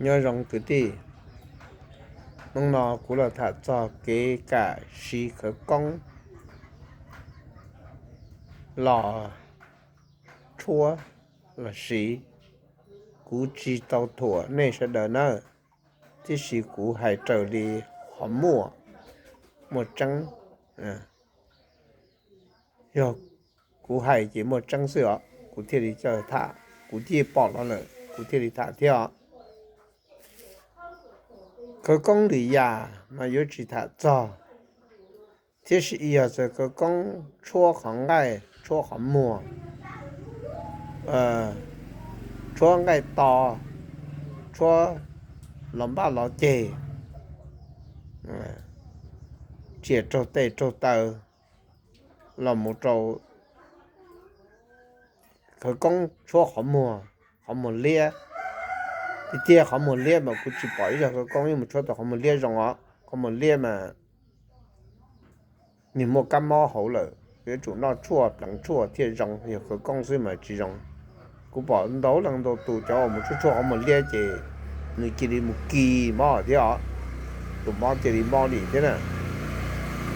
Nyob zoo kwv tij, hnub no kuv los tham txog kev kam siv khawv koob los tshuab los siv. Kuv tsis tau thuam nej sawv daws nawb, tiam sis kuv hais raws li qhov muaj, muaj tseeb. Yog kuv hais ces muaj tseeb xwb os, kuv thiaj li coj tham, kuv thiaj pom los lawm kuv thiaj li tham thiab os. Khawv koob lwm yam mas yuav tsis tham txog, tiam sis yog txawm khawv koob tshuab qhov nqaij, tshuab qhov muag, tshuab nqaij to, tshuab los npaj los ceg, tsiam raug tes raug taw los mus rau khawv koob tshuab qhov muag, qhov muag liab. Tiag tiag qhov muag liab mas kuv tsis pom ib zaug khawv koob yuav mus tshuab tau qhov muag liab zoo os. Qhov muag liab mas nws muaj kab mob hauv lawm, yuav tsum noj tshuaj pleev tshuaj thiaj zoo. Yog khawv koob xwb mas tsis zoo. Kuv pom ntau leej ntau tus cov uas mus tshuab tshuaj qhov muag liab ces nws cia li mus kis mob thiab os, tus mob cia li mob li thiab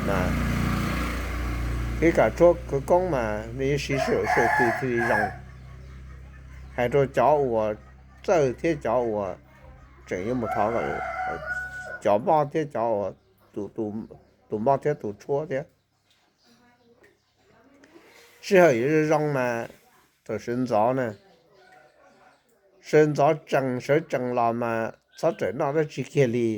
na. Kev kam tshuab khawv koob mas nej yuav siv sij hawm sij hawm twg thiaj li zoo. Hais rau cov uas txawj thiab cov uas tseem yuav mus thov, cov mob thiab cov uas, tus mob thiab tus tshuab thiab. Sij hawm yuav zoo zoo mas thaum sawv ntxov na, sawv ntxov tsees sawv tsees los mas txhob rawm noj dab tsi kiag li.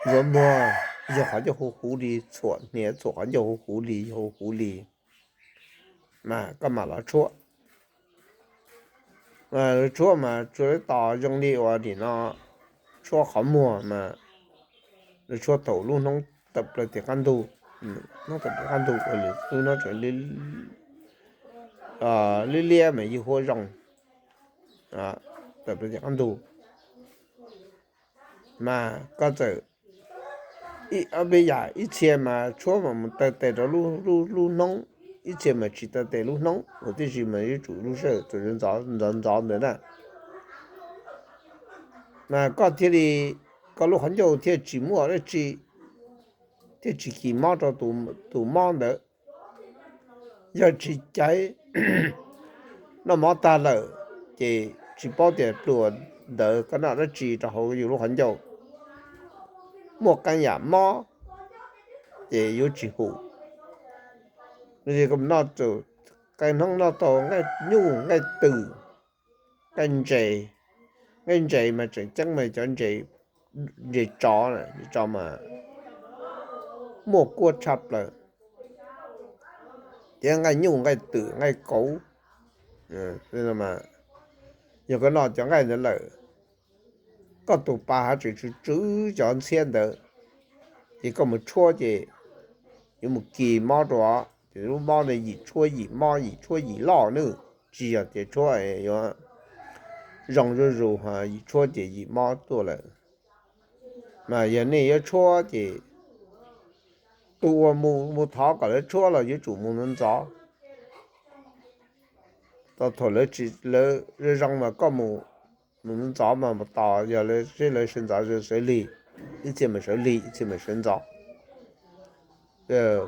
Ntxuav muag, yog qhov ncauj huv huv li, txhuam hniav txhuam qhov ncauj huv huv li, yog huv huv li mas koj mam los tshuab. Tshuab mas tsuas tos zoo li uas nim no tshuab qhov muag mas lawv tshuab thaum lub hnub tawm plaws tim qab ntug, hnub tawm plaws qab ntug, lub hnub tseem liab liab mas ywg huab zoo, tawm plaws tim qab ntug. Mas koj txawm ob peb yam, ib txhia mas tshuab mas mus taw tes rau lub hnub, ib txhia mas tsis taw tes lub hnub, ua tib si mas yuav tsum lub sij hawm txawm ntxov ntxov ntawd na. Mas koj thiaj li, koj lub qhov ncauj thiaj tsis muaj dab tsi, thiaj tsis kis mob rau tus mob ntawd. Yog tsis caiv, noj mov tag lawm ces tsis paub tias pluas ntawd koj noj dab tsi rau hauv yus lub qhov ncauj, muaj qee yam mob ces yuav tsis hum. Koj noj, qee hnub noj tau nqaij nyuj nqaij twm, nqaij ntses, nqaij ntses mas tseem ceeb mas cov ntses tsov, ntses tsov mas muaj kuab tshaj plaws. Thiab nqaij nyuj nqaij twm nqaij kauv, yog koj noj cov nqaij ntawd lawm, koj tus pa haj tseem tsw tsw cov ntxhiab ntawd, ces koj mus tshuab ces yuav mus kis mob rau, ces lub mob ntawd yim tshuab yim mob yim tshuab yim loj nawb, tsis yog tias tshuab yuav zoo zuj zus, yim tshuab ces yim mob tuaj lawm. Mas yog nej yuav tshuab ces tus uas mus thov kom lawv tshuab los yuav tsum mus ntxov ntxov. Tau thaum lawv zoo zoo mas koj mus, mus ntxov ntxov mas mus tos, yog lawv sib, lawv sawv ntxov sawv lig, ib txhia mas sawv lig ib txhia mas sawv ntxov.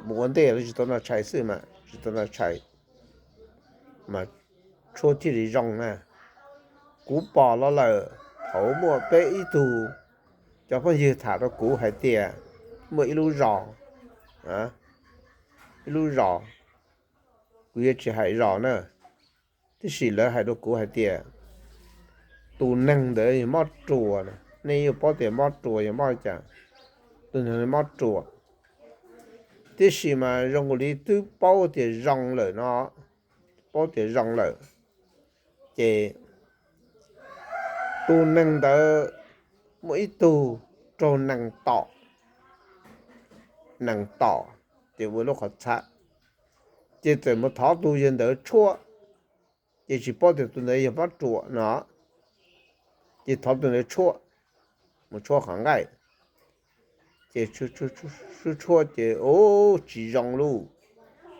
Mus ua ntej lawv tsis tau noj tshais xwb mas tsis tau noj tshais, mas tshuab thiaj li zoo na. Kuv pom los lawm, thaum muaj peb ib tug cov phooj ywg tham rau kuv hais tias muaj ib lub zos, ib lub zos, kuv yuav tsis hais zos na, tiam sis lawv hais rau kuv hais tias tus neeg ntawd yog mob ruas, nej yeej paub tias mob ruas yog mob cas, tus neeg mob ruas. Tiam sis mas zoo nkaus li twb paub tias zoo lawm no, paub tias zoo lawm, ces tus neeg ntawd muaj ib tug raug nees tom, nees tom ces ua lub qhov txhab, ces txawm mus thov tus yawg ntawd tshuab, ces tsis paub tias tus ntawd yog mob ruas no, ces thov tus ntawd tshuab, mus tshuab qhov nqaij, ces tshuab tshuab ces ua tsis zoo lauj,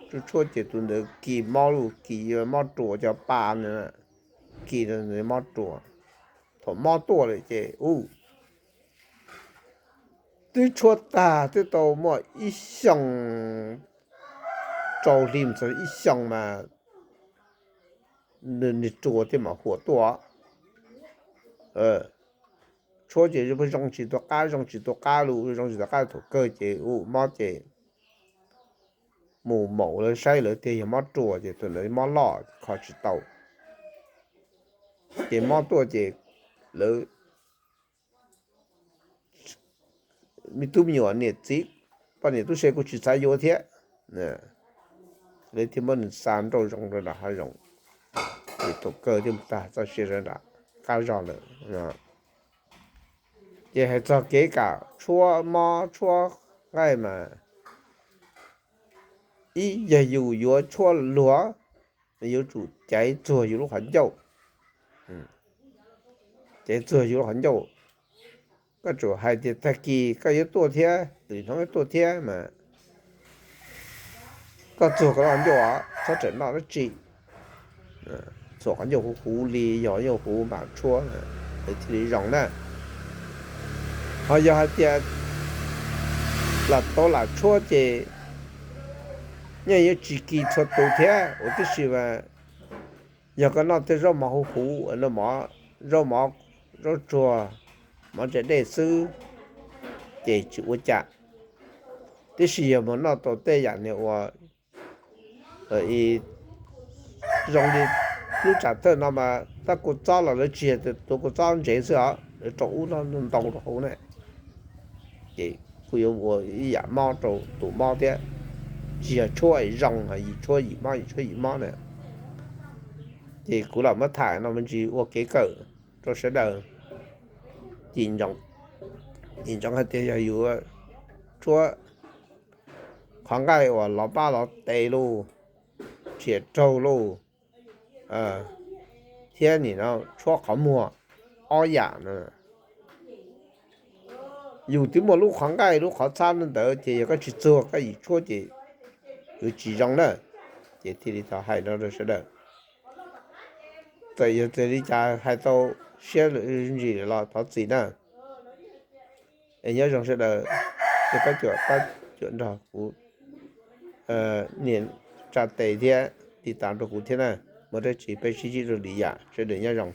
tshuab tshuab ces tus ntawd kis mob lauj, kis mob ruas cov pa na, kis mob ruas. thaum mob tuaj lawm ces u, twb tshuab tag twb tau muaj ib xyoos, rau hli mus txog ib xyoos mas nws rua thiaj mam huam tuaj. Tshuab ces zoo tsis tu qab, zoo tsis tu qab lus, zoo tsis tu qab, thaum kawg ces u mob ces mus maum lawv saib lawv tias yog mob rua ces tus ntawd mob loj kho tsis tau. Ces mob tuaj ces lawv me tub me nyuam niam txiv, poj niam tub se kuj tsis xav yuav thiab. Lawv thiaj muab nws xa nrauj zoov rau nram hav zoov, ces thaum kawg thiaj mus tag txoj sia rau nram qab zog lawm. Ces hais txog kev kam tshuab mob tshuab nqaij mas ib yog yus yuav tshuab luag, yuav tsum caiv txuag yus lub qhov ncauj. Caiv txuag yus lub qhov ncauj. Koj tsum hais tias tag kis koj yuav tuaj thiab, lwm hnub yuav tuaj thiab mas koj txuag koj lub qhov ncauj, txhob rawm noj dab tsi. Txuag qhov ncauj huv huv li, yog ncauj huv mam tshuab, thiaj li zoo na. Ho yog hais tias lam tau lam tshuab ces yeej yuav tsis kis txhua tus thiab ua tib si mas, yog koj noj tej zaub mov huv huv, noj mov, zaub mov, zaub tsuag, mov ntse dej xwb ces tsis ua cas. Tiam sis yog mus noj tau tej yam niag ua zoo li lub tsam thawj no mas tab kua txob los lawv tsis yog tuav kua txob ntsev xwb os, lawv rau ub no ntau rau hauv na, ces kuj yuav ua ib yam mob rau tus mob thiab. Tsis yog tshuab zoo, yim tshuab yim mob, yim tshuab yim mob na. Ces kuv los muab tham no me ntsis ua kev kawm rau sawv daws cim ntsoov hais tias yog yus tshuab qhov nqaij uas lov pab lov tes lauj, riam raug lauj, thiab nim no tshuab qhov muag, ob yam no yus twb muaj lub qhov nqaij lub qhov txhab ntawd ces yog koj tsis txuag koj yim tshuab ces yuav tsis zoo na. Ces thiaj li tau hais no rau sawv daws. Txawm yog txawm li cas hais tau siab ntsis los thov txim na. Es nyob zoo sawv daws, es pab cuam, pab cuam nrog kuv nias tsa tes thiab tiv tas rau kuv thiab na. Muaj dab tsi peb sib ntsib rau lwm yam, sawv daws nyob zoo.